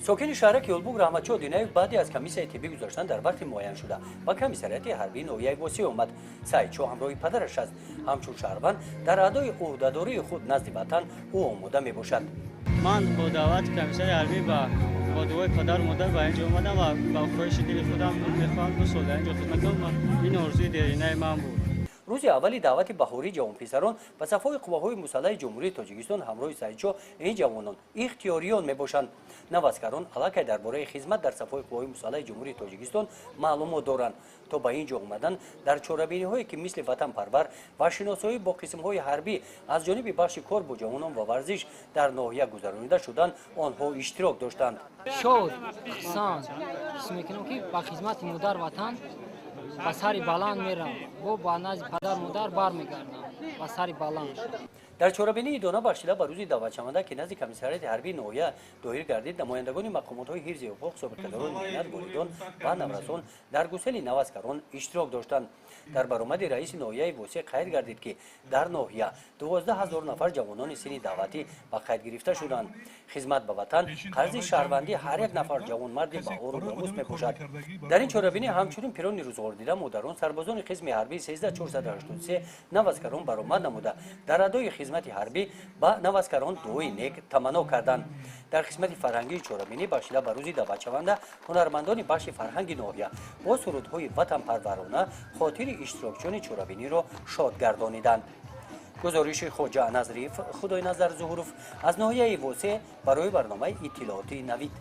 Сокини шаҳраки Ёлбуг Раҳматшоҳ Динаев баъди аз комиссияи тиббӣ гузаштан дар вақти муайяншуда ба комиссариати ҳарбии ноҳияи Восеъ омад. Саидшоҳ ҳамроҳи падараш аст. Ҳамчун шаҳрванд дар адои ӯҳдадории худ назди ватан ӯ омода мебошад. Ман бо даъвати комиссари ҳарбӣ ва бо дуои падару модар ба ин ҷо омадам ва ба хоҳиши дили худам мехоҳам 2 сол дар ин ҷо хидмат кунам. Ин орзуи деринаи ман буд. Рӯзи аввали даъвати баҳории ҷавонписарон ба сафҳои қувваҳои мусаллаҳи Ҷумҳурии Тоҷикистон ҳамроҳи Саидшоҳ ин ҷавонон ихтиёриён мебошанд. Наваскарон аллакай дар бораи хизмат дар сафҳои қувваҳои мусаллаҳи Ҷумҳурии Тоҷикистон маълумот доранд. То ба ин ҷо омадан дар чорабиниҳое ки мисли ватанпарвар ва шиносоӣ бо қисмҳои ҳарбӣ аз ҷониби бахши кор бо ҷавонон ва варзиш дар ноҳия гузаронида шуданд, онҳо иштирок доштанд. Шод, хурсанд ҳис мекунам, ки ба хизмати модар ватан ба сари баланд мерам, бо ба назди падар модар бармегардам ба сари баланд. Дар чорабинии идона бахшида ба рӯзи даъватшаванда, ки назди комиссариати ҳарбии ноҳия доир гардид, намояндагони мақомотҳои ҳифзи ҳуқуқ, собиқадорони меҳнат, волидон ва наврасон дар гусели наваскарон иштирок доштанд. Дар баромади раиси ноҳияи Восеъ қайд гардид, ки дар ноҳия 12 ҳазор нафар ҷавонони синни даъватӣ ба қайд гирифта шуданд. Хизмат ба ватан қарзи шаҳрвандии ҳар як нафар ҷавонмарди баҳору номус мепӯшад. Дар ин чорабинӣ ҳамчунин пирони рӯзғордида, модарон, сарбозони қисми ҳарбии 13483 наваскарон баромад намуда, дар адои хизмати ҳарбӣ ба наваскарон дуои нек таманно карданд. Дар қисмати фарҳангии чорабинӣ бахшида ба рӯзи даъватшаванда ҳунармандони бахши фарҳанги ноҳия бо сурудҳои ватанпарварона хотири иштирокчиёни чорабиниро шод гардониданд. Гузориши Хоҷа Назриев, Худойназар Зуҳуров аз ноҳияи Восеъ барои барномаи иттилоотии Навид.